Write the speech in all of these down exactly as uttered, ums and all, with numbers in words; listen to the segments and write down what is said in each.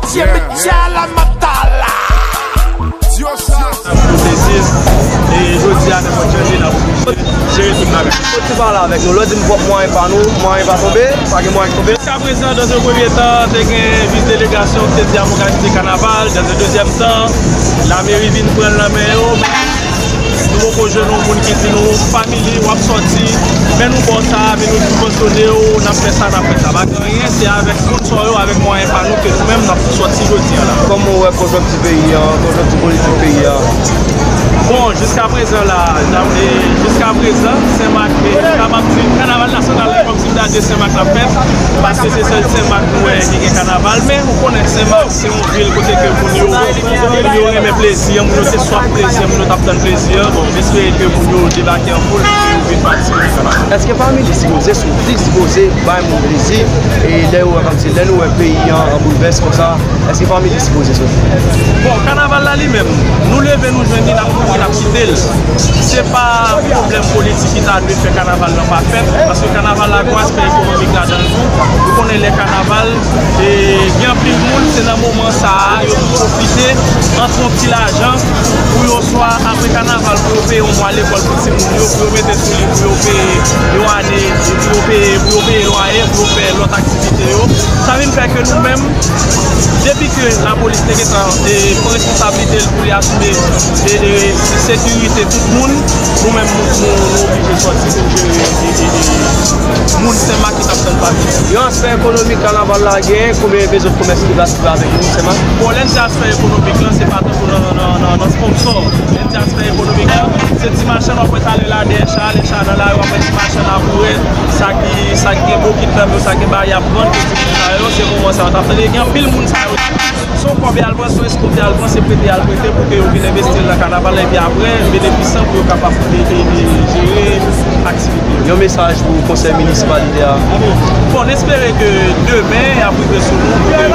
Pou plezi. E jodi a, nenpòt jan n ye, n ap oblije jere tout bagay. Soti pale avèk nou. Lè w di m pwòp mwayen pa nou, mwayen pa tonbe, pa gen mwayen k tonbe. Jiska prezan, dans un premye tan, te gen vis delegasyon ki te di a m òganize kanaval. Dans un dezyèm tan, lameri vin pran l nan men yo. Nou poko jwenn yon moun ki di nou, "Family, w ap sòti, men nou ba w sa, men nou sibvansyone w, n ap fè sa, n ap fè sa." Pa gen anyen, se avèk sponsò yo, avèk mwayen pa nou ke nou menm n ap sòti jodi a la. Kòman w wè konjonkti peyi a, konjonkti politik peyi a? Bon, jiska prezan la, n ap, e, jiska prezan, Senmak, e, kapab di kanaval nasyonal la, kòmsi m ta di Senmak n ap fèt, paske se sèl Senmak nou wè ki gen kanaval, men ou konnen Senmak se yon vil kote ke moun yo, moun yo renmen plezi, moun yo te swaf plezi, moun yo t ap tann plezi. Bon, m espere ke moun yo debake an foul pou yo vin patisipe nan kanaval. Èske Family sipoze sou, li sipoze bay moun plezi? E lè yo wè kòmsi, lè nou wè peyi an an boulvès konsa, èske Family sipoze sou? Bon, kanaval la li menm, nou leve, nou jwenn li, n ap kouri, n ap kite l. Se pa pwoblèm politik ki ta dwe fè kanaval la pa fèt, paske kanaval la gen yon aspè ekonomik ladan l tou. Ou konnen lè kanaval, e, gen anpil moun, se nan moman sa a, yo pwofite antre yon ti lajan pou yo swa apre kanaval, pou yo peye yon mwa lekòl pou timoun yo, pou yo mete sou li, pou yo peye yon ane, pou yo peye, pou yo peye lwaye, pou yo fè lòt aktivite yo. Sa vin fè ke nou menm, depi ke lapolis te gentan, e, pran responsablite l pou li asime, e, e, sekirite tout moun, nou menm nou, nou, nou oblije sòti pou jere, e, e, e, moun Senmak ki t ap tann pati. Yon aspè ekonomik kanaval la gen, konbyen rezo de komès ki pase avèk nou Senmak? Bon, lè n di aspè ekonomik lan, se pa tankou nan, nan, nan, nan sponsò. Lè n di aspè ekonomik lan, se ti machann w ap wè talè la dèyè cha, lè cha nan lari, w ap wè ti machann labourèt, sa ki, sa ki gen bokit nan men yo, sa ki gen bagay y ap vann, se ti moun sa yo, se moman sa yo t ap tande. Gen anpil moun sa yo. Se yon kòb y al pran, se yon eskòt y al pran, se prete y al prete pou ke yo vin envesti l nan kanaval la, epi apre, benefis lan pou yo kapab, e, e, e, jere aktivite yo. Yon mesaj pou konsèy minisipalite a? Bon, n espere ke demen y ap rive sou nou pou ke yo,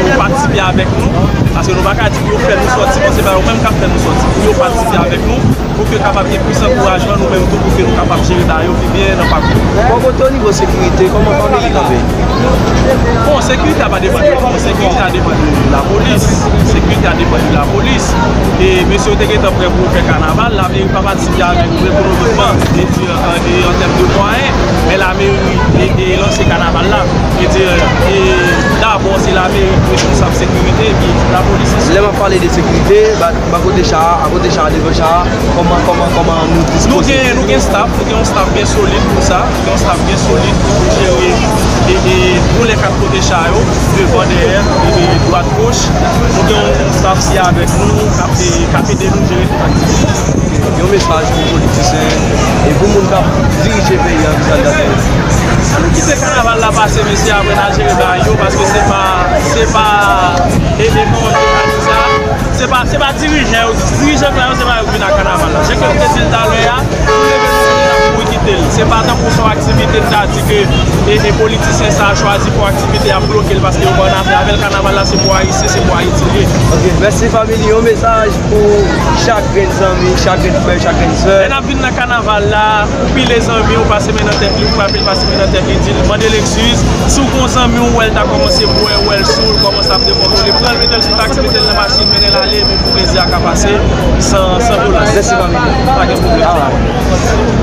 yo patisipe avèk nou, paske nou pa ka di pou yo fè nou sòti, bon, se pa yo menm k ap fè nou sòti, pou yo patisipe avèk nou. Pou ke kapab gen plis ankourajman nou menm tou, pou ke nou kapab jere bagay yo pi byen nan pakou. Bò kote o nivo sekirite, kòman Family kanpe? Bon, sekirite a pa depann de nou, sekirite a depann de lapolis, sekirite a depann de lapolis. E mesye yo te gentan prè pou yo fè kanaval, lameri pa patisipe avèk nou ekonomikman, e, e, e an tèm de mwayen, men lameri, e, e lanse kanaval la. E di, e dabò se lameri ki responsab sekirite, epi lapolis ansuit. Lè m ap pale de sekirite, ba, ba kote cha a, a kote cha a, devan cha a, kòman, kòman, kòman nou dispoze? Nou gen, nou gen staff, nou gen yon staff byen solid pou sa, nou gen yon staff byen solid pou jere, e, e, pou lè kat kote cha yo, devan, dèyè, e, e, dwat, goch. Nou gen yon staff ki avèk nou, k ap, e, k ap ede nou jere tout aktivite. Yon mesaj pou politisyen e pou moun k ap dirije peyi a, kisa l ta dwe? Nou kite kanaval la pase, mesye, apre n al jere bagay yo, paske se pa, se pa, e, e, kòman m te ka di sa? Se pa, se pa dirijan yo, dirijan klan yo, se pa yo ki vin ak kanaval la. Jan ke m te di l talè a, nou leve, nou konnen n ap kouri kite l. Se pa tankou se yon aktivite n ta di ke, e, e, politisyen sa a chwazi pou aktivite, y ap bloke l paske yo pa annafè avè l. Kanaval la se pou Ayisyen, se pou Ayiti l ye. Ok, mèsi Family. Yon mesaj pou chak grenn zanmi, chak grenn frè, chak grenn sè. Lè n ap vin nan kanaval la, ou pile zanmi w, pase men nan tèt li, ou frape l, pase men nan tèt li, di l, mande l egskiz. Si w gen yon zanmi w, wè l ta kòmanse bwè, wè l sou, l kòmanse ap dekontwole, pran l, mete l sou taksi, mete l nan machin, mennen l ale, epi pou plezi a ka pase san, san vyolans. Mèsi Family. Pa gen pwoblèm.